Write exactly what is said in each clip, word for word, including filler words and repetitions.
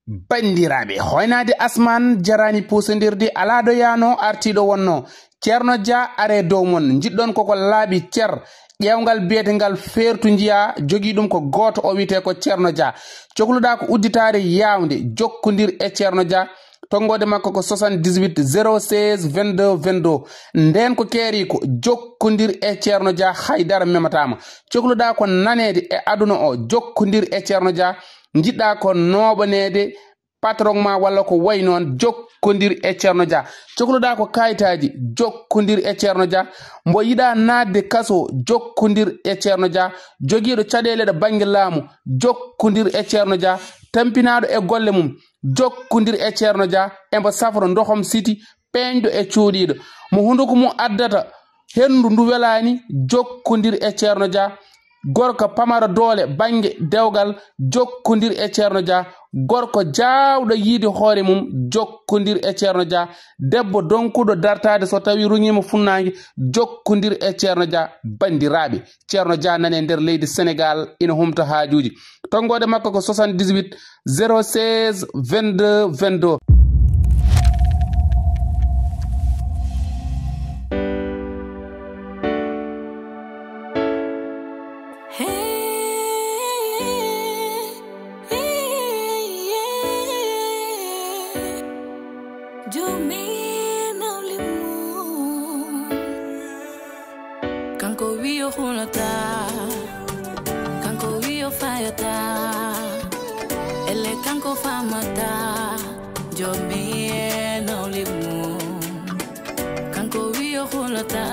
Banndiraaɓe, hoynaade asmaan jaraani puusindirde, alaa ɗo yaano artiiɗo wonno. Ceerno Dia are dow mon, njiɗɗon koko laaɓi cer, ƴeewngal biyetengal feertu njiyaa, jogii ɗum ko gooto, o wiyetee ko Ceerno Dia. Cokluɗaa ko udditaare yaawnde, jokkondir e Ceerno Dia. Tonngoode makko ko soixante-dix-huit zéro seize vingt-deux vingt-deux. Ndeen ko keeri ko, jokkondir e Ceerno Dia, hay dara memataama. Cokluɗaa ko naneede e aduna o, jokkondir e Ceerno Dia. Njiɗɗaa ko nooɓaneede patron ma walla ko wayi noon, jokkondir e Ceerno Dia. Cokluɗaa ko kayitaaji, jokkondir e Ceerno Dia. Mbo yiɗaa naatde kaso, jokkondir e Ceerno Dia. Jogiiɗo caɗeele ɗo bannge laamu, jokkondir e Ceerno Dia. Tampinaaɗo e golle mum, jokkondir e Ceerno Dia. Embo safro ndohom siti, peeñɗo e cuuɗiiɗo. Mo hunduko mum addata henndu ndu welaani, jokkondir e Ceerno Dia. Gorko pamaro doole bannge dewgal, jokkondir e Ceerno Dia. Gorko jaawɗo yiide hoore mum, jokkondir e Ceerno Dia. Debbo donkuɗo dartaade so tawi ruŋiima funnaange, jokkondir e Ceerno Dia. Banndiraaɓe, Ceerno Dia nane nder leydi Senegaal, ina humta haajuuji. Tonngoode makko ko soixante-dix-huit zéro seize vingt-deux vingt-deux. Kanko wi o hulata, kanko wi o fayata, elle kanko famata, jomi e nawle mum. Kanko wi o hulata,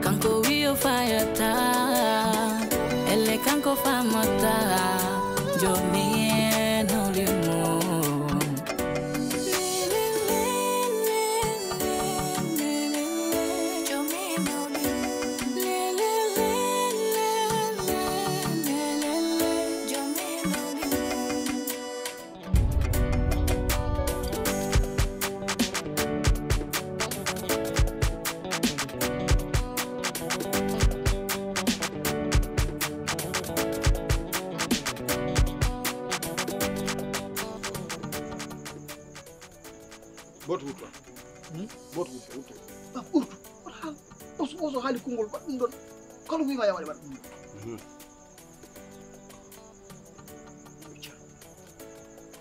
kanko wi o fayata, elle kanko famata, jomi e nawle mum. Gooto wurto. Hmm? Gooto wurto, wurto. Ah, wurto. Wata haal. Oso, oso haali konngol, waɗ ɗum ɗon. Kala wiima yawaɗe, waɗ ɗum ɗon. Mhm.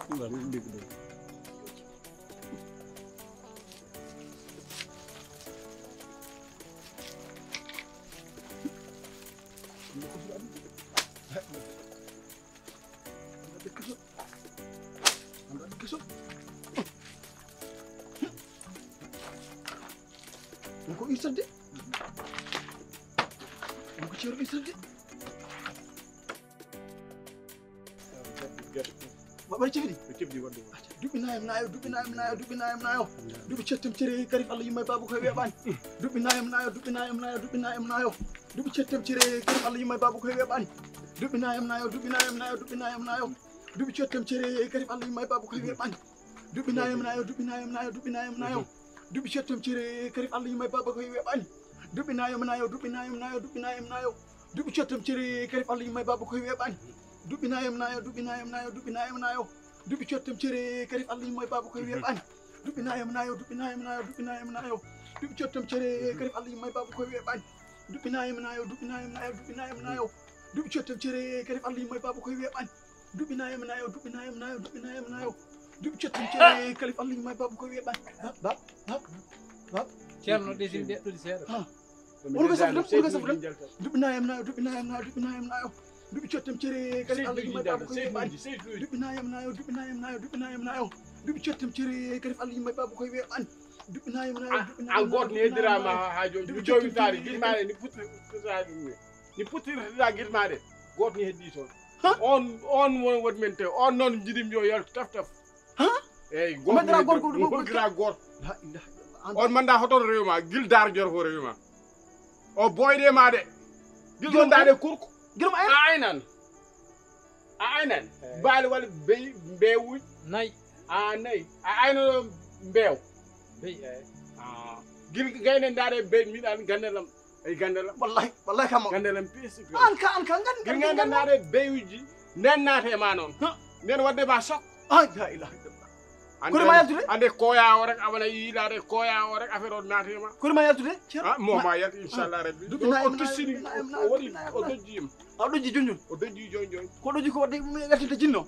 Ɗum ɗon, ɗum ɗon. Ɗum ko irtande. Ɗum ko ceerno irtande. Waɗa cifɗi? Duɓɓi nayo, nayo, duɓɓi nayo, nayo, duɓɓi nayo, nayo. Duɓɓi cettam cere Karif Allah yumma e baaba koye weeɓani. Duɓɓi nayo, nayo, duɓɓi nayo, nayo, duɓɓi nayo, nayo. Duɓɓi cettam cere Karif Allah yumma e baaba koye weeɓani. Duɓɓi nayo, nayo, duɓɓi nayo, nayo, duɓɓi nayo, nayo. Duɓɓi cettam cere Karif Allah yumma e baaba koye weeɓani. Duɓɓi nayo, nayo, duɓɓi nayo, nayo, duɓɓi nayo, nayo. Duɓɓi cettam cere Karif Allah yumma e baaba koye weeɓani. Duɓɓi nayo, nayo, duɓɓi nayo, nayo, duɓɓi nayo, nayo. Duɓɓi cettam cere Karif Allah yumma e baaba koye weeɓani. Duɓɓi nayo, nayo, duɓɓi nayo, nayo, duɓɓi nayo, nayo. Duɓɓi cettam cere Karif Allah yumma e baaba koye weeɓani. Duɓɓi nayo, nayo, duɓɓi nayo, nayo, duɓɓi nayo, nayo. Duɓɓi cettam cere Karif Allah yumma e baaba koye weeɓani. Duɓɓi nayo, nayo, duɓɓi nayo, nayo, duɓɓi nayo, nayo. Duɓɓi cettam cere Karif Allah yumma e baaba koye weeɓani. Duɓɓi nayo, nayo, duɓɓi nayo, nayo, duɓɓi nayo, nayo. Duɓɓi cettam cere Karif Allah yumma e baaba koye weeɓani. Bab, bab, bab, bab. Ceerno, ɗesin ɗeɗɗude seeɗa. Ha. Woni ko safo tan, woni ko safo tan. Duɓɓi nayo, nayo, duɓɓi nayo, nayo, duɓɓi nayo, nayo. Duɓɓi cettam cere Karif Allah yumma e baaba koye weeɓani. Duɓɓi nayo, nayo, duɓɓi nayo, nayo, duɓɓi nayo, nayo. Duɓɓi cettam cere Karif Allah yumma e baaba koye weeɓani. Duɓɓi nayo, nayo, duɓɓi nayo, nayo, duɓɓi nayo, nayo. Duɓɓi cettam cere. An gooto ni heddiraa ma haa jooni. Jowi taari, gitmaare ni puttiri, puttiri, puttiri, gitmaare. Gooto ni heddii toon. Ha? On, on won, won men te, on noon njiɗi-mi yo yaltu taf taf. Ha? Eeyi, gooto ni heddii, gorko, gorko, gorko. La ilaha illallah. On manda hoto rewi ma, gil daar jor fo rewi ma. O boyde ma de. Gil ɗon daade kurko. Gil ma a aynan. A aynan. Eeyi. Baali walla bey, mbeewuji. Nayi. A nayi. A aynan mbeew. Bey, eeyi. Ah. Gil gayne daade bey miɗan gandalam. Ay gandalam. Wallahi, wallahi kam. Gandalam pisi. An ka, an ka, ngan, gil ngan daade beyuji. Nden naate ma noon. Ha. Nden wadde ma sok. Ah, la ilaha illallah. Kono ma yaltude? Ande koya o rek, a wona yiilaade koya o rek, affaire o naati ma. Kono ma yaltude, Ceerno? Ah, mo ma yaltu, inchallah rabbi. Duɓi nayi o tustini, o waɗi, o dojji yim. A ɗojji joni joni? O dojji joni joni. Ko ɗojji ko wadde ɗum e yaltude jinno?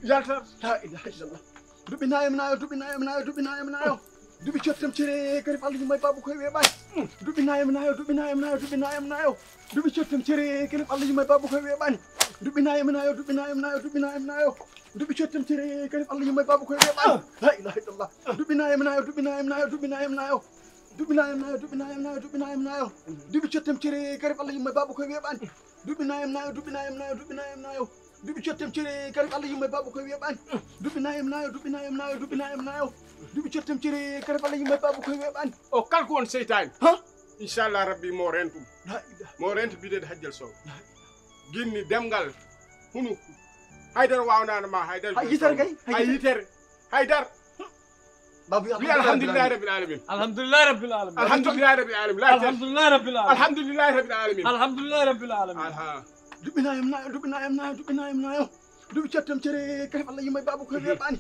Yalta. La ilaha illallah. Duɓi nayi mi nayo, duɓi nayi mi nayo, duɓi nayi mi nayo. Duɓi cottam cere, kadi Allah yumma e babu koye weɓani. Duɓi nayi mi nayo, duɓi nayi mi nayo, duɓi nayi mi nayo. Duɓi cottam cere, kadi Allah yumma e babu koye weɓani. Duɓi nayi mi nayo, duɓi nayi mi nayo, duɓi nayi mi nayo. Duɓi cottam cere, kadi Allah yumma e babu koye weɓani. La ilaha illallah. Duɓi nayi mi nayo, duɓi nayi mi nayo, duɓi nayi mi nayo. Duɓi nayi mi nayo, duɓi nayi mi nayo, duɓi nayi mi nayo. Duɓi cottam cere, kadi Allah yumma e babu koye weɓani. Duɓi nayi mi nayo, duɓi nayi mi nayo, duɓi nayi mi nayo. Duɓi cottam cere, kadi Allah yumma e babu koye weɓani. Duɓi nayi mi nayo, duɓi nayi mi nayo, duɓi nayi mi nayo. Duɓi cottam cere, kadi Allah yumma e babu koye weɓani. O kala ko won seytaani. Ha? Inchallah rabbi mo rentum. La ilaha. Mo rentu biɗeɗe hajjal sow. La ilaha. Ginni, demgal, hunu. Haydara wawnano ma, haydara. Hay yitere kay, hay yitere. Haydara. Babu, wi alhamdulillahi rabbil alamin. Alhamdulillahi rabbil alamin. Alhamdulillahi rabbil alamin. La ilaha. Alhamdulillahi rabbil alamin. Alhamdulillahi rabbil alamin. Alhamdulillahi rabbil alamin. Alha. Duɓi nayi mi nayo, duɓi nayi mi nayo, duɓi nayi mi nayo. Duɓi cottam cere, kadi Allah yumma e babu koye weɓani.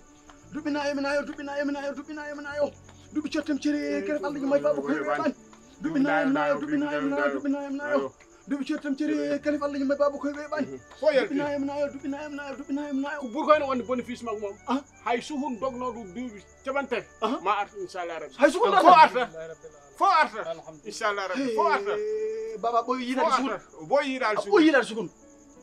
Duɓi nayi mi nayo, duɓi nayi mi nayo, duɓi nayi mi nayo. Duɓi cottam cere, kadi Allah yumma e babu koye weɓani. Duɓi nayi mi nayo, duɓi nayi mi nayo, duɓi nayi mi nayo. Duɓi cottam cere, kadi Allah yumma e babu koye weɓani. Duɓi nayi mi nayo, duɓi nayi mi nayo, duɓi nayi mi nayo. Ko ɓuri ko ene wonde bénéfice makko moom. Ah. Hay sukun dognoɗo duuɓi capanɗe tati. Aha. Ma artu, inchallah rabbi. Hay sukun. Fo arta. Fo arta. Inchallah rabbi. Fo arta. Baba ɓoy yiɗade sukun. Ɓoy yiɗade sukun. Ɓoy yiɗade sukun.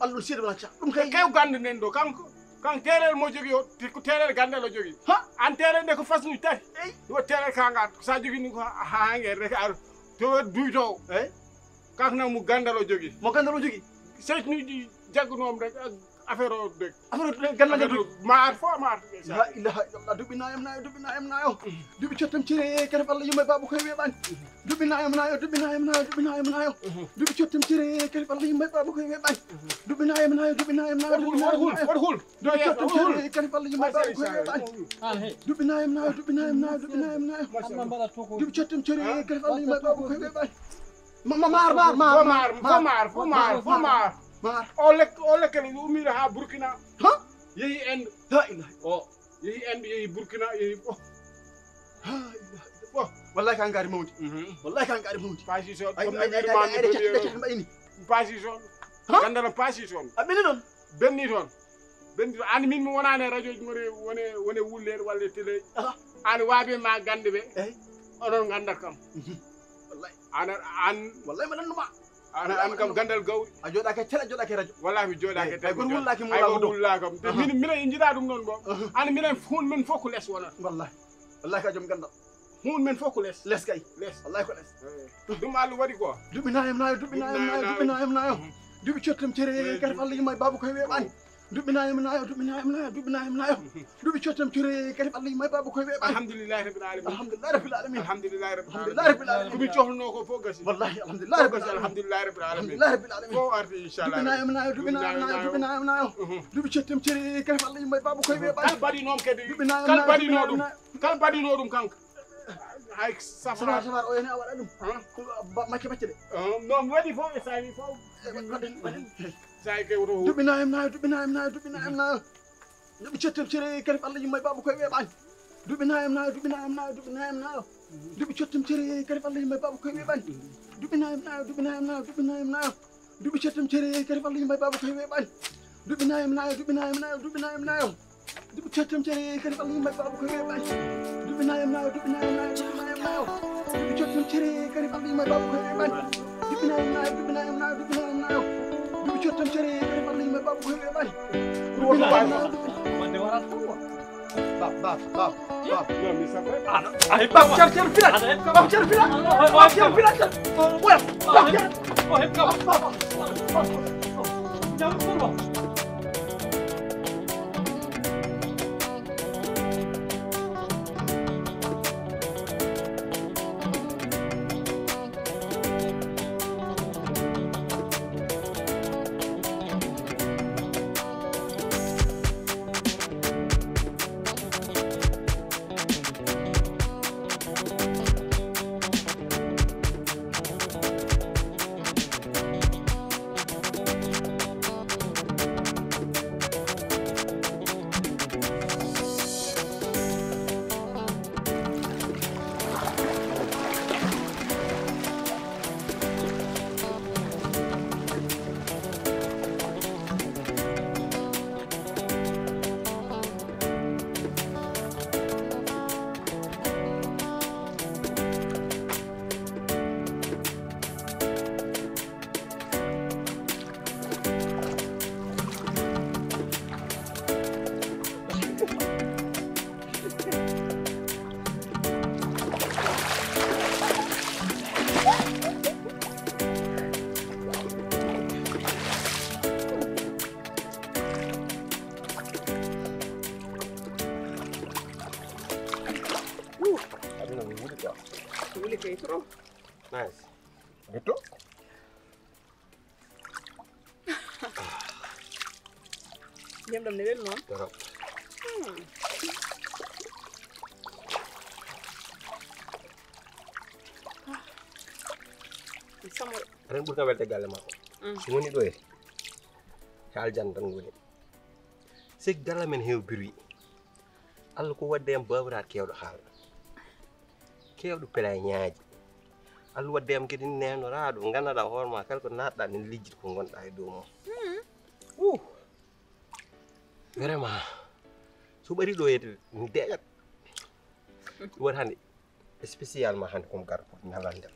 Allah seeɗa wala ca. Ɗum kay. Kew gande nen ɗo kanko. Kan terel mo jogi o, te ko terel gandal o jogi. Ha? An terel nde ko fasnuji tati. Ey. Yo terel ka ngat. Sa jogi ni ko ha, ha ngel rek ar. To duy to. Ey. Kanko nag mo gandal o jogi. Mo gandal o jogi. Seytnuji jaggunoom rek. Affaire o de. Affaire o de, gandal ngal. Affaire o de, maar fo maar. La ilaha illallah, duɓi nayi mi nayo, duɓi nayi mi nayo. Duɓi cottam cere, kadi Allah yumma e babu koye weɓani. Duɓi nayi mi nayo, duɓi nayi mi nayo, duɓi nayi mi nayo. Duɓi cottam cere, kadi Allah yumma e babu koye weɓani. Duɓi nayi mi nayo, duɓi nayi mi nayo, duɓi nayi mi nayo. Duɓi cottam cere, kadi Allah yumma e babu koye weɓani. Duɓi nayi mi nayo, duɓi nayi mi nayo, duɓi nayi mi nayo. Duɓi cottam cere, kadi Allah yumma e babu koye weɓani. Ma, ma, maar, maar, maar, maar, maar, maar, maar. Maar. O lek-, o lekkere o ummii ha Burkina. Ha? Yehi Inde. La ilaha. O yehi Inde, yehi Burkina, yehi, oh. La ilaha. Oh. Wallahi ka ngaari mawndi. Mhm. Wallahi ka ngaari mawndi. Paasi son. Ay, ay, ay, ay, ay, ay, ay, ay, ay, ay. Paasi son. Ha? Gandal paasi son. A ɓenni ɗon? Benni toon. Benni toon. An min mi wonaani e radio ji, wone, wone, wone wulleede walla e télé. Aha. An waabe ma gande ɓe. Eyi. Onon gandat kam. Mhm. Wallahi. An, an. Wallahi, mi nannuma. An, an kam gandal gawri. A jooɗaaki e télé, a jooɗaaki e radio. Wallahi, mi jooɗaaki e télé. Hay goto wullaaki mo. Hay goto wullaaki kam. Te min, minen injira ɗum noon bo. Aha. An minen fof, min fof ko les wonata. Wallahi. Wallahi ka joom gandal. Huun men fof ko les. Les kay. Les. Wallahi ko les. Eh. Ɗum Allah waɗi ko. Duɓi nayi mi nayo, duɓi nayi mi nayo, duɓi nayi mi nayo. Duɓi cottam cere, kadi Allah yumma e babu koye weɓani. Duɓi nayi mi nayo, duɓi nayi mi nayo, duɓi nayi mi nayo. Duɓi cottam cere, kadi Allah yumma e babu koye weɓani. Alhamdulillahi rabbil alamin. Alhamdulillahi rabbil alamin. Alhamdulillahi rabbil alamin. Ko min cohluno ko fof gasi. Wallahi, alhamdulillahi rabbil alamin. Alhamdulillahi rabbil alamin. Alhamdulillahi rabbil alamin. Fof arti, inchallah. Duɓi nayi mi nayo, duɓi nayi mi nayo, duɓi nayi mi nayo. Duɓi cottam cere, kadi Allah yumma e babu koye weɓani. Kala baɗi noon kadi. Duɓi nayi mi nayo, duɓi nayi mi nayo. Kala baɗino ɗum kanko. Hay safara. Safara, safara, o yani a waɗa ɗum. Ah. Ko ba-, macce, macce de. Ah, no mi waɗi fof e sawi fof. Eh, waɗ-, waɗen, waɗen. Sawi kay woto. Duɓi nayi mi nayo, duɓi nayi mi nayo, duɓi nayi mi nayo. Duɓi cottam cere, kadi Allah yumma e babu koye weɓani. Duɓi nayi mi nayo, duɓi nayi mi nayo, duɓi nayi mi nayo. Duɓi cottam cere, kadi Allah yumma e babu koye weɓani. Duɓi nayi mi nayo, duɓi nayi mi nayo, duɓi nayi mi nayo. Duɓi cottam cere, kadi Allah yumma e babu koye weɓani. Duɓi nayi mi nayo, duɓi nayi mi nayo, duɓi nayi mi nayo. Duɓi cottam cere, kadi Allah yumma e babu koye weɓani. Duɓi nayi mi nayo, duɓi nayi mi nayo, duɓi nayi mi nayo. Duɓi cottam cere, kadi Allah yumma e babu koye weɓani. Duɓi nayi mi nayo, duɓi nayi mi nayo, duɓi nayi mi nayo. Duɓi cottam cere, kadi Allah yumma e babu koye weɓani. Duɓi nayi mi nayo, duɓi. Wonde waral tan quoi. Bab, bab, bab, bab. Non, mais ça va. Ah, non. Ay, bab, cer, cer, filan. Bab, cer, filan. Bab, cer, filan, cer. Oya, bab, cer. Bab, bab, bab. Jam, bab. Yo. Wuli kay trop. Nice. Gutto. Ndiyam ɗam ne weli noon. Trop. Hmm. Ah. Samore. Ren ɓurta welde galle makko. Mm. So woni ɗo e. Ka aljanna tan woni. Sik galle men heew bruit. Allah ko wadde en babiraat kewɗo haala. Kewɗo pela e ñaaji. Allah wadde am kadi nenoraaɗo, ngannduɗaa hoore ma kala ko naatɗaa nen lijjit ko ngonɗaa e dow mum. Hmm. Uh. Vraiment. So ɓari ɗo yete mi deƴat. Ɗum woni hannde spécialement hannde komi gar pour nalande.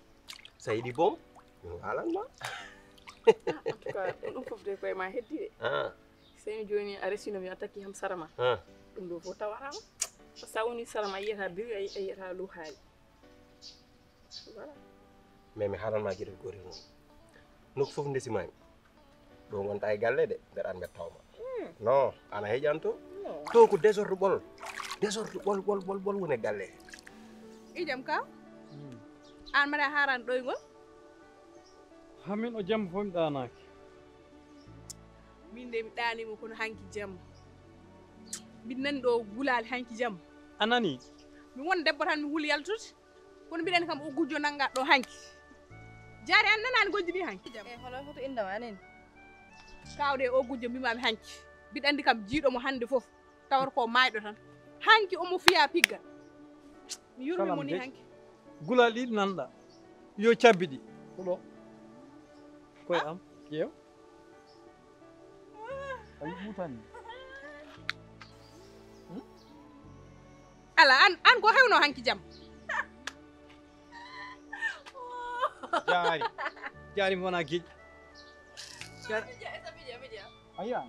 So yiɗi boom mi walanma. Ah, en tout cas, ɗum ɗum fof de koye ma heddi de. Ah. So mi jooni a resino mi a takki ham sarama. Ah. Ɗum ɗo fof tawatama. Par ce que a woni sarama a yiyata biri a yiyata luhaali. Voilà. Mais mi haalan ma geɗel gotel noon. Nokku fof ndesimaami. Ɗo gonɗa e galle de, mbeɗa an mbeɗa tawma. Hmm. Non, ana heƴan to. Non. To ko désordre ɓol. Désordre ɓol ɓol ɓol ɓol woni e galle. Ijam ka? Hmm. An mbaɗa haran ɗoygol? Hamin o jamma fof mi ɗanaki. Min de mi ɗanimo kono hanki jamma. Min nani ɗo gulali hanki jamma. A nani? Mi won debbo tan mi huli yaltude. Kono mbiɗa anndi kam o gujjo nanngaa ɗo hanki. Jaari an nanaani gojjo mbi hanki. E holo hoto innde ma nani? Kaawɗe o gujjo mbimami hanki. Mbiɗa anndi kam jiiɗo mo hannde fof. Tawata ko maayɗo tan. Hanki omo fiya pigga. Mi yurmi mo ni hanki. Gulal ɗiɗi nanɗa. Yo cabbi ɗi. Ko ɗo. Koye am. Ƴeew. A yiɗi wutande. Hmm? Ala an an ko hewno hanki jam. Jaari. Jaari mi wona geƴ. Jaari. Ayi an.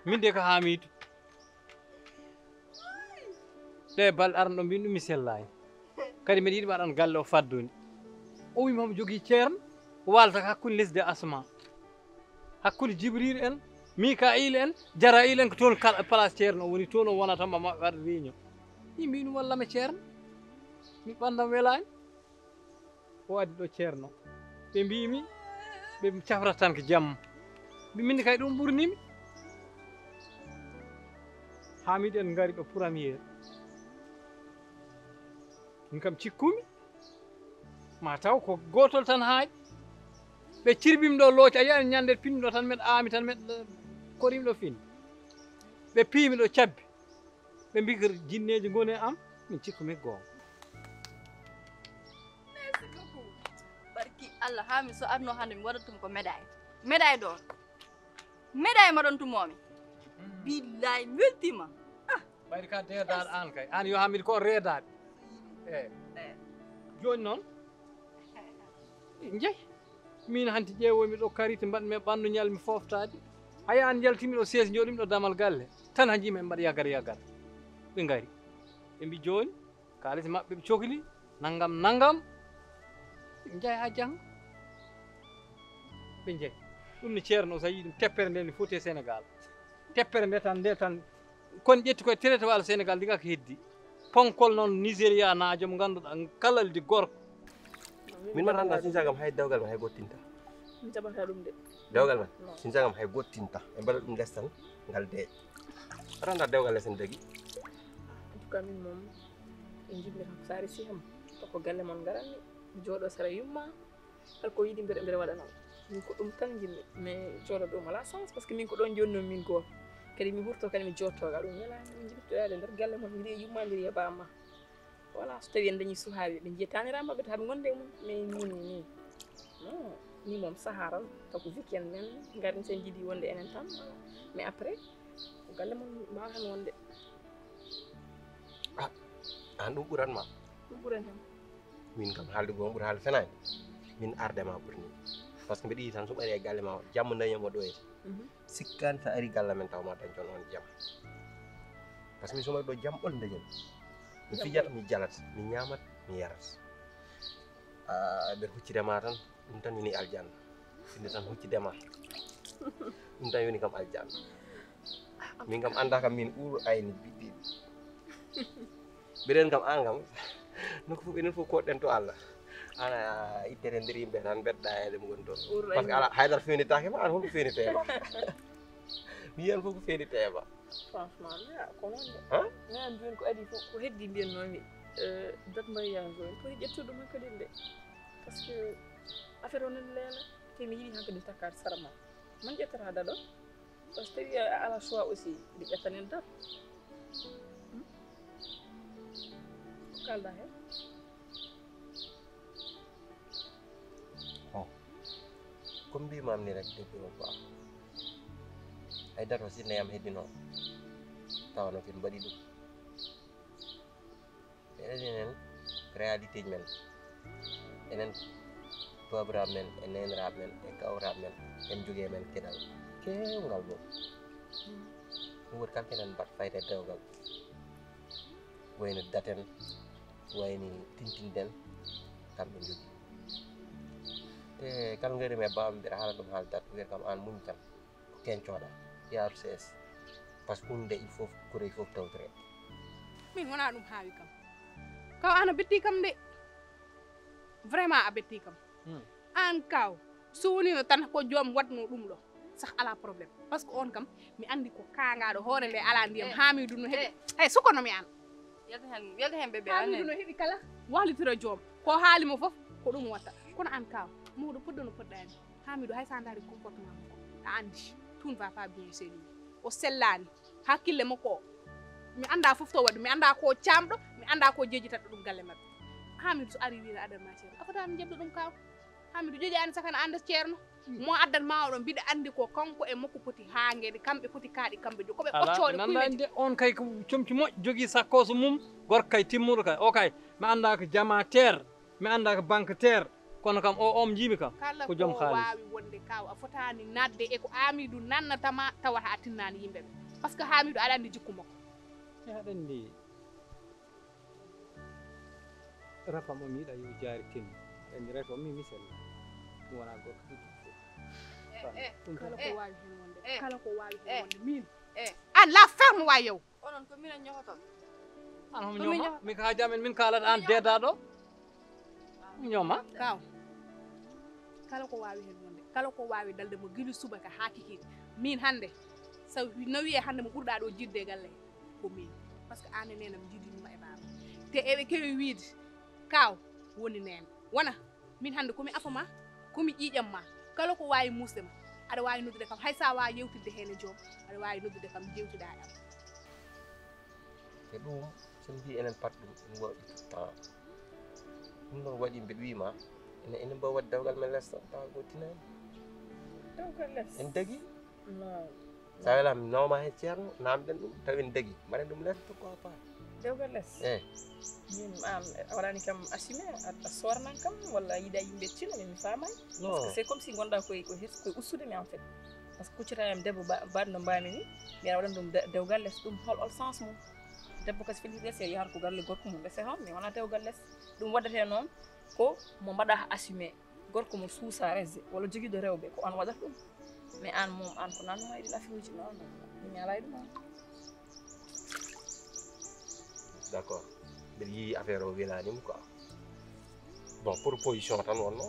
Min de ko Hamidou. Ɗe balɗe aran ɗo mbin ɗum mi sellaani. Kadi mbeɗa yiɗi mbaɗan galle o faddoni. O wima omo jogii ceerno, waalata ko hakkunde lesdi e asama. Hakkunde Jibril en, Mika'il en, Jara'il en ko toon kala place ceerno o woni, toon o wonata ma maɓɓe waɗa réunion. Yimɓe ɗum wallama ceerno. Mi ɓandam welaani. O addi ɗo ceerno. Ɓe mbimi ɓe cafrata tan ko jamma. Mbi min kay ɗum ɓurnimi. Haa miɗen ngari ɗo premier. Min kam cikkumi. Ma taw ko gotol tan haaƴi. Ɓe cirbimi ɗo looci, a yiyan ñande pinmi ɗo tan meɗa aami tan meɗa korimi ɗo fin. Ɓe piimi ɗo cabbi. Ɓe mbi ko jinneeji ngoni e am, min cikkumi goonga. Merci beaucoup. Barki Allah, haa mi so arno hannde mi waɗat ɗum ko médaille. Médaille ɗo. Médaille mbaɗon tumomi. Billahi mi weltima. Ah. Ɓayri ka deedaɗo an kay. An yo Hamid ko reedaɗo. Eh. Eh. Jooni noon. Jeyi. Min hanti ƴeewomi ɗo karite mbaɗmi e ɓandu ñalmi foftade. Haya an jaltimi ɗo sees joɗimi ɗo damal galle. Tan ha jiimi en mbaɗa yagar yagar. Ɓe ngari. Ɓe mbi jooni. Kaalis maɓɓe ɓe cokli, nangam, nangam. Ɓe njaay haa janngo. Ɓe njaay. Ɗum ne ceerno o, so a yii ɗum, teppere nde ne foti e Senegaal. Teppere nde tan, nde tan, kon ƴetti koye traité walla Senegaal, ndiga ko heddi. Ponkol noon Nigéria naajo mo ngannduɗaa, kalaldi gorko. Min mbaɗa anndaa, sinsa kam hay dewgal men hay gottinta. Mi jaɓata ɗum de. Dewgal men? Non. Sinsa kam hay gottinta. E mbaɗa ɗum lestan, ngal deeƴ. Aɗa anndaa dewgal lestan dagi? En tout cas, min moom, en njiɗmi kam, so a resi kam, to ko galle mon ngaranmi, mi jooɗo sara yumma, kala ko yiɗi mbeɗa, mbeɗa waɗa noon. Min ko ɗum tan njiɗmi, mais jooɗo ɗo mala sens, parce que min ko ɗon jonnoo min gooto. Kadi mi hurto, kadi mi jooɗto, ka ɗum welaani, min njiɗi to yaade nder galle mon, mbiɗa yumma, mbiɗa bamma. Voilà, so tawi en dañi suhaaɓe, ɓe njiya taniraɓe maɓɓe, to haɓe gonde e mum. Mais min ni, non, ni moom saharan, taw ko weekend men, ngari sen jiidi wonde enen tan, voilà. Mais après, ko galle mon mbawatan wonde. Ah, an ɗum ɓuran ma? Ɗum ɓuran kam. Min kam haalde goo ɓuri haalde fenaande. Min arde ma ɓurni. Parce que mbeɗa yiɗi tan so ɓari e galle ma, jamma dañi mo ɗo e. Mhm. Sikkaani so a ari galle men taw ma dañton on jam. Parce que min so mbaɗi ɗo jam ɓol dañen. Mi fijat, mi jalat, mi ñamat, mi yarat. Ah, nder huccide ma tan, ɗum tan woni aljanna. Inde tan huccide ma. Ɗum tan woni kam aljanna. Min kam annda kam min ɓuuru ayni ɓiɓɓe. Mbiɗen kam, aan kam, nokku fof, enen fof koɗɗen to Allah. Ana ittete nder yimɓe tan, mbeɗa e ɗum gon toon. Parce que ala, haydara fewnitaake ma, aan holko fewnitee ma? Mi yiyan fof ko fewnitee ma. Franchement, mi wiya ko noon de. Han? Mi wiya jooni ko adii fof, ko heddii mbiyannomi, eh, date mariage o, en poti ƴettude ɗum hakkadin de. Parce que affaire o nani leela, te mi yiɗi hankadi takkaade sara ma. Man ƴettata date o? Parce que tawi a ala choix aussi, nde ƴettanen date. Hmm? Ko kalɗa heen? Bon, ko mbimam ni rek, depuis o ba. Ay date o, si neyam heddino, tawano ken mbaɗi ɗum. Eɗen enen, réalité ji men, enen babiraaɓe men, e neeniraaɓe men, e kawraaɓe men, en jogii e men geɗal keewngal ɗum. Ɗum woni kala ko enen mbaɗ fayde e dewgal. Wayno daten, wayni tintinten, kamɓe njogii. Te kala ngari men baaba mbiɗa haala ɗum haala dat, wiyata kam aan muñ tan. Ko kencooɗa, yaaru C S. Parce que ɗum nde il faut kure il faut tawtore. Min wona ɗum haawi kam. Kaw aan a betti kam de. Vraiment a betti kam. Hmm. Aan kaw, so wonino tan ko joom waɗno ɗum ɗo, sah ala problème. Parce que on kam, mi anndi ko kaangaaɗo hoore nde ala ndiyam, eh, haa mi ɗum no heɓi. Eh. Hey, suko no mi aan. Yalta heen, yalta heen bébé. Haa mi ɗum no heɓi kala, wallitira joom. Ko haali mo fof, ko ɗum watta. Kono aan kaw, mawɗo poɗɗo no poɗɗaani. Haa mi ɗum hay so a ndaari comportement makko, a anndi. Tout ne va pas bien chez lui. O sellaani. Hakkille makko o. Mi anndaa fof to waɗi. Mi anndaa ko caamɗo, mi anndaa ko jeejitaɗo ɗum galle maɓɓe. Haa mi so ari wiira adan matière. A fotaani jaɓde ɗum kaw. Haa mi ɗum joƴaani sakana annda ceerno. Hmm. Mo addan ma oɗon mbiɗa anndi ko kanko e makko poti haa ngedi, kamɓe poti kaaɗi kamɓe jo. Ko ɓe ɓoccoore nanndani de, on kay ko comci moƴƴo, jogii sakkooso mum, gorko kay timmuɗo kay. O kay, mi anndaa ko jamateer, mi anndaa ko banketeer, kono kam o, omo njiimi kam, kala ko joom ko haalis. Waawi wonde kaw, a fotaani naatde e ko Aamidou nannata ma tawata a tinnaani yimɓe ɓe. Parce que Aamidou aɗa anndi jikku makko. E aɗa anndi, Rafa mo mi yiɗa yo jaari tinno. Aɗa anndi Rafa o mi, mi sella. Mi wona gorko ɗiɗi fof. Eh, eh, ɗum kala ko, eh, waawi heen wonde, eh, kala ko waawi heen, eh, wonde, min. Eh. An la ferme wa yow. Onon ko minen ñohoton. An homo ñooma? Min ko haa jam en min kaalata an deedaɗo. Mi ñooma. Kaw. Kala ko waawi heen wonde, kala ko waawi dalde mo gila subaka haa kikiiɗe. Min hannde, so wi-, no wiyee hannde mo ɓurɗaa ɗo jiɗde e galle he, ko min. Parce que aan e neenam njiɗiima e baaba. Te eɓe keewi wiyde, kaw woni neene. Wona, min hannde ko mi afo ma, ko mi ƴiiƴam ma. Kala ko waawi muusde ma, aɗa waawi noddude kam. Hay so a waawaa yewtidde heen e joom, aɗa waawi noddude kam, njeewtiɗaa e am. E ɗum, so mi mbii enen pat ɗum, ɗum waɗi tout temps. Ɗum ɗon waɗi mbiɗa wii ma, ene, ene mbawi waɗde dewgal men les tan, tawa ko tinaani. Dewgal les? En dagi? Non. So a wela mi nawma heen ceerno, namɗen ɗum, taw en dagi. Mbaɗen ɗum les, pourquoi pas? Dewgal les? Eh. Min, an, a waɗani kam assumé, a, a soornan kam, walla a yiɗa yimɓe tino, min mi faamaani. Non. Parce que c'est comme si ngonɗa koye, koye hes-, koye ustude mi en fait. Parce que kuccata yam debbo ba-, baɗɗo mbaami ni, mi aɗa waɗan ɗum de-, dewgal les, ɗum hol, hol sens mum? Debbo kasi fini rese yahata ko galle gorko mum rese hon, mais wona dewgal les. Ɗum waɗate noon ko mo mbaɗa assumé. Gorko mo suusa rese, walla jogiiɗo rewɓe, ko on waɗata ɗum. Mais aan moom, aan ko nanuma e ɗin affaire uji, non, non, non. Mi ñaala e ɗum, aan. D'accord. Mbiɗa yi'i affaire o welaanima quoi. Bon, proposition tan wonno.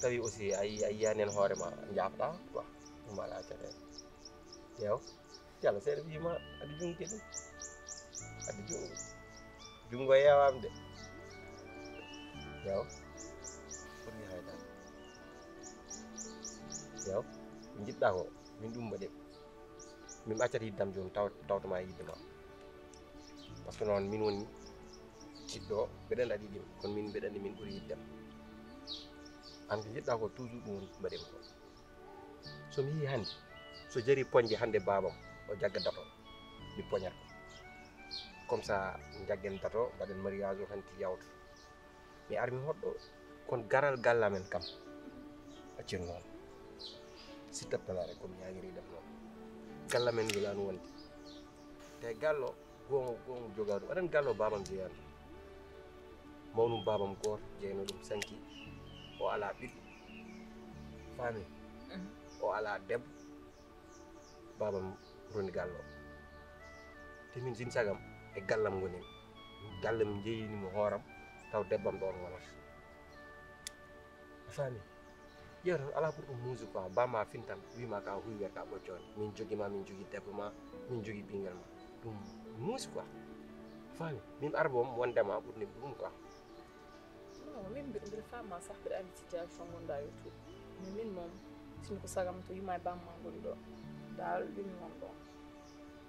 Tawi aussi a yi-, a yiyaani heen hoore ma, jaafɗa quoi. Ɗum alaa caɗeele. Yeew. Yalla seeɗa wiima addi junngo kadi. Addi junngo. Junngo yeewaama de. Yeew. Ɓuri hay dara. Yeew. Ko njiɗɗaa ko, min ɗum mbaɗi. Min accata yiddam jooni, taw-, tawtoma e yidde ma. Parce que noon min woni jiɗɗo, mbeɗa anndi aɗa yiɗi, kono min mbeɗa anndi min ɓuri yiddam. Aan ko njiɗɗaa ko, toujours ɗum woni mbaɗen ko. So mi yii hannde, so jari poñde hannde baabam, o jagga dato, mi poñat ko. Comme ça, jaggen dato, mbaɗen mariage o hanti yawta. Mi ar mi hoɗɗo, kono garal gallamen kam, accen noon. Si tattanaare ko mi yaagiri ɗam noon. Gallamen welaani wonde. Te gallo, Goonga, goonga jogaa ɗum. Aɗa anndi gallo baabam jeyaani. Mawnum baabam gooto, jeyno ɗum sanki. O alaa ɓiɗɗo. Faami? Mhm. O alaa debbo. Baabam roni gallo. Te min, sin sagam, e gallam ngonin. Galle mi jeyini mo hooram, taw debbam ɗon wonata. A faami? Ƴeew tan, alaa ɓurɗo muusu quoi, bamma fintan, wiima ka huywere ka ɓoccoonde. Min jogii ma, min jogii debbo ma, min jogii ɓinngel ma. Ɗum muusu quoi. A faami? Min arbo wondema ɓurni ɗum quoi. Non, min mbi-, mbiɗa faama sax, mbiɗa anndi situation ngonɗa e tout. Mais min moom, sinno ko sagam to yumma e bamma ngoni ɗo, dal ɗum won ɗo.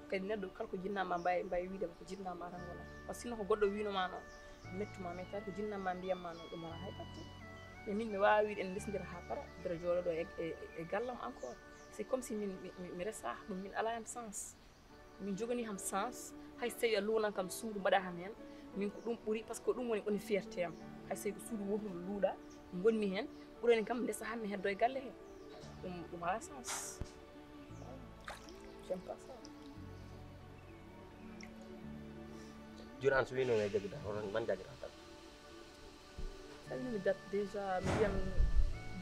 Kadi neɗɗo kala ko jinnama mbawi, mbawi wiide ko jinnama tan wona. Parce que sinno ko goɗɗo winoma noon, mettuma mettade, ko jinnama mbiyamma noon, ɗum wona hay batte. Mais min mi wawa wiide en lesdira ha para, mbiɗa jooɗo ɗo e, e, e gallam encore. C'est comme si min, mi, mi, mi resa, ɗum min ala hen sens. Min jogani ham sens, hay so tawi a luunan kam suudu mbaɗa ham heen, min ko ɗum ɓuri, parce que ɗum woni, woni fierté am. Hay so tawi ko suudu wootu luuɗa, ngonmi heen, ɓurani kam ndesa han mi heddo e galle hee. Ɗum, ɗum ala sens. J'aime pas ça. Jooni an so wino e jaggi tan, hoto man jaggi tan. Salmini mi date déjà, mi wiyam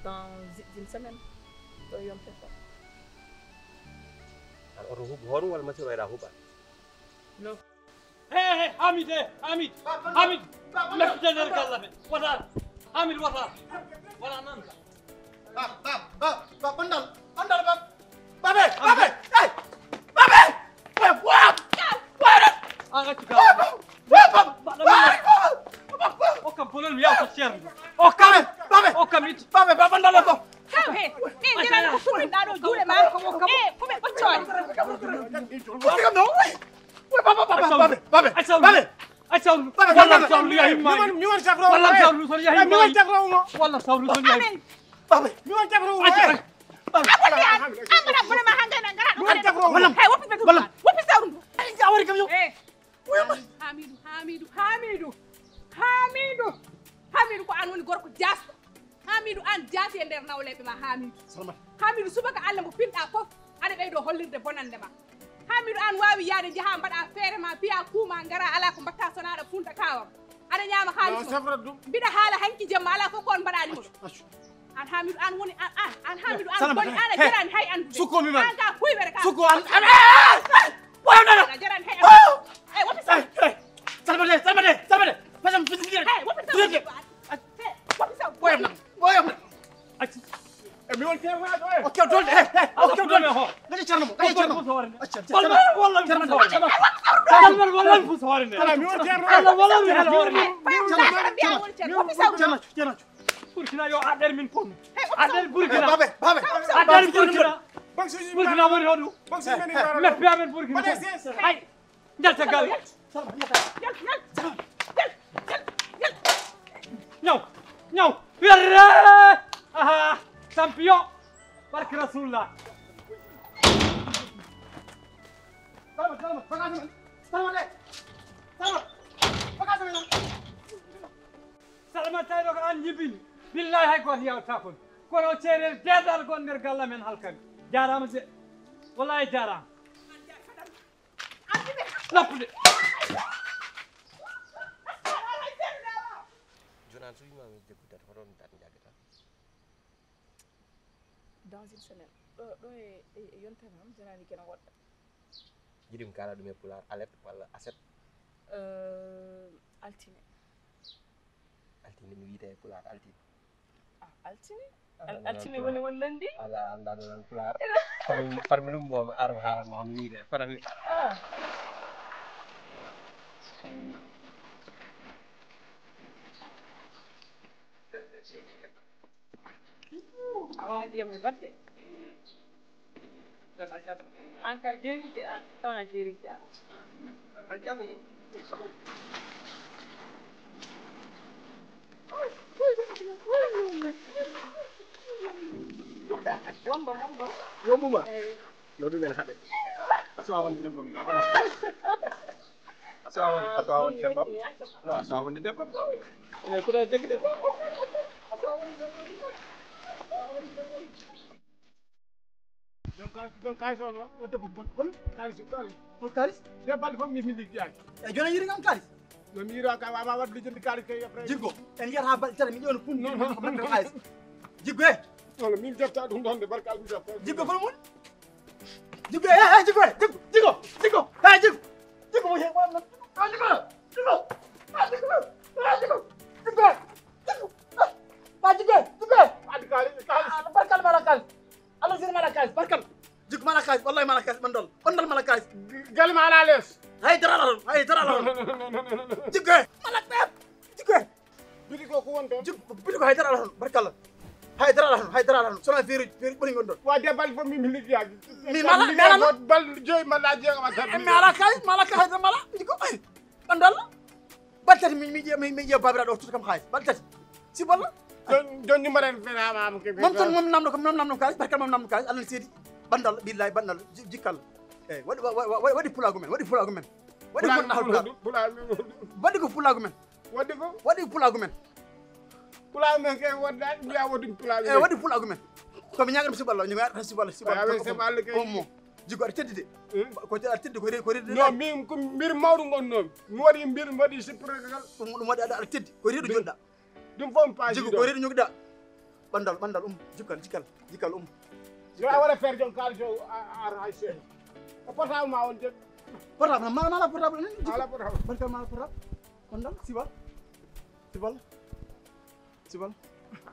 dans une semaine ɗo yonte ko. An oto huɓ hoon walla masiro eɗa huɓa? Non. He he, Hamid he, Hamid. Hamid. Mettite nder galla ɓe. Wata. Hamid wata. Wala nan. Ba ba ba ba bandal bandal ba. Babe babe. Hey. Babe. Babe. Wa. Wa. An accu ka. Okkam bolol mi yawta ceerno. Okkam. Okkam it. Babe ba bandal ko. Kaw he. E jira ko fumin da do juuɗe ma. E ko be boccoore. Okkam no. Babe babe babe. Acca. Babe. Acca. Babe. Wala sawlu ya himma. Mi won takro. Wala sawlu son ya himma. Mi won takro mo. Wala sawlu son ya himma. Babe. Mi won takro mo. Acca. Aboliyan, ambara bone ma hanga na ngara. Wala takro. Wala. Hey, wopi be. Wala. Wopi sawru. Ay, awari kam yo. Eh. Hamidu, Hamidu, Hamidu, Hamidu, Hamidu, ko an woni gorko jaasɗo. Hamidu, an jaasi e nder nawleeɓe ma, Hamidu. Salmata. Hamidu, subaka Allah mo pinɗa fof, aɗa ɓeydo hollirde bonande ma. Hamidu, an waawi yaade, njaha mbaɗa feere ma, piya kuuma, ngara, ala ko mbatta, sona aɗa funta kawam. Aɗa ñaama haalis. Non, c'est vrai, ɗum. Mbiɗa haala hanki jemma, ala fof ko on mbaɗani mo. Accu, accu. An Hamidu, an woni, an, an, an Hamidu, an boni, an a jarani hay andude. Sukko mi man. An ka kuy were ka. Sukko an, an, eh, eh, eh, wala nana. A jarani hay andude. Eh, wopi sa. Eh, eh. Salmate, salmate, salmate. Pasam fiti fiti. Eh, wopi sa. Fiti fiti. Eh, wopi sa. Boyam na, boyam na. Acci. Eh, mi won terrain ɗo, eh. Ok, dol, eh, eh, ok, dol. Ngati cerno mo, ngati cerno mo. Acci, acci. Walla, walla, walla. Salmate, walla, walla. Ala, mi won terrain. Ala, walla, walla. Wopi sa. Cerno, cerno. Burkina yo aɗer min kon. Aɗer Burkina. Babe, babe. Aɗer Burkina. Burkina woni hoɗu. Meppi amen Burkina. Ay, njalta gal. Ñaw, ñaw. Werre. Aha, champion. Barke Rasulullah. Salma, Salma, bagage man. Salma de. Salma, bagage man. Salma, tawi ɗo ko an ñibbini. Billahi hay gooto yawta kon. Kono o ceerel deedal gon nder galla men halkami. Jaaraama de. Wallahi jaaraama. Lappude. Jonan so wiima mi jaggu date, hoto on date jaggata? Dans une semaine. Ɗo, ɗo e, e, e yontere noon, janani kene woɗɗa. Jiɗi mi kaala ɗum e pulaar, alet walla aset? Euh, altine. Altine mi wiyte e pulaar, altine. Ah, altine? Al-, altine woni won lundi? Ala, anndaa ɗo nan pulaar. Parmi, parmi ɗum mo mi ar mi haala mo mi wiyte, parmi. Ah. Awa ndiyam e batte. An ka jeeri de, an tawa jeeri de. Womba, womba. Wombuma? Eh. Yo ɗum en haɗe. So a woni ɗum ɗum. So a woni, so a woni debbo. No, so a woni debbo. Eh, kuɗa jaggi de. Donc, donc, kaalis on, o debbo bon, bon, kaalis, kaalis. Hol kaalis? Nde balɗe fof mi, mi liggoyaaki. E jooni a yiɗi kam kaalis? No mi yiɗa ka, wa, wa, waɗ lijjanti kaalis kay après. Jiggo, en njiyata balɗe tati, mi ƴeewna pun, non, non, ko mbaɗen kaalis. Jiggo, eh. Non, min defta ɗum ɗon de, barka ɗum defta. Jiggo, kono mun? Jiggo, eh, eh, jiggo, eh, jiggo, jiggo, jiggo, eh, jiggo. Jiggo, mo he, wa, non. Ah, jiggo, jiggo. Ɓandal, ɓandal mala kaalis. Galle ma alaa lees. Hay dara alaa toon, hay dara alaa toon. Jikko he, mala ɓeeɓ. Jikko he. Boutique o ko woni toon? Jikko, boutique o hay dara alaa toon, barkalla. Hay dara alaa toon, hay dara alaa toon. Sona feeruji, feeruji ɓuri ngon toon. Wa de bal fof min mi liggeyaaki. Mi mala, mi mala. Bal joyi mala jeegom a tan. Mi alaa kaalis, mala kaalis, mala. Jikko, ay. Ɓandal. Bal tati mi, mi, mi, mi ƴeewa babiraaɗo o totta kam kaalis. Bal tati. Si balla. Jon, jon numéro en fenaama am ke. Moom tan moom namno kam, moom namno kaalis, barkalla moom namno kaalis, Allah seedi. Ɓandal, billahi, ɓandal, ji-, jikkal. Eyi, waɗi, wa-, wa-, wa-, waɗi pulaagu men, waɗi pulaagu men. Waɗi pulaagu men. Waɗi ko pulaagu men. Waɗi ko? Pulaagu men ke waɗi mbiya waɗi pulaagu men. Eyi, waɗi pulaagu men. Ko mi ñaagan si balla, ñu ngi si balla, si balla. Omo. Jikko aɗa teddi de. Hmm? Ko aɗa teddi ko reedu, ko reedu. Non, min ko mbir mawɗo ngon noon. Mi waɗi mbir, mi waɗi sipporgal. Ɗum, ɗum waɗi aɗa, aɗa teddi. Ko reedu joɗɗa. Ɗum fof mi paasi. Jikko ko reedu ñogɗa. Ɓandal, ɓandal, um, jikkal, jikkal, jikkal, um. Yo a waɗa feere joom kaalis o, a, a, a, seeɗa. O portable ma on de. Portable, ma, ma, portable, ala portable. Barka ma portable. Ɓandal, sibal. Sibal. Sibal.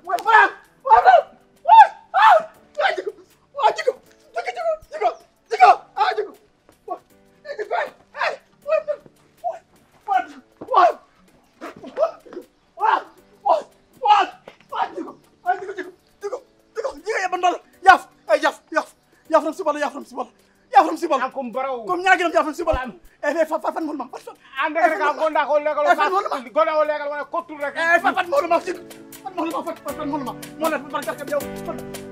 Wa, wa, wa, wa, wa, jikko. Wa, jikko. Jikko, jikko, jikko. Jikko, ah, jikko. Wa, eh, jikko, eh, eh, wa, wa, jikko, wa, wa, jikko, ah, jikko, jikko, jikko, jikko, jikko, e ɓandal. Yaaf, eh, yaaf, yaaf, yaaf ram sibal, yaaf ram sibal. Yaaf ram sibal. An ko mbaraw. Ko mi ñaagi ram yaaf ram sibal. An. Eh, eh, fa, fa, fan mo ma, fa, fa. An de ka gonda ko legal. Eh, fan mo ma. Gonda ko legal wala kottu rek. Eh, fa, fan mo ma, jikko. Fan mo ma, fa, fa, fan mo ma. Mo la barka ka yow. Fan.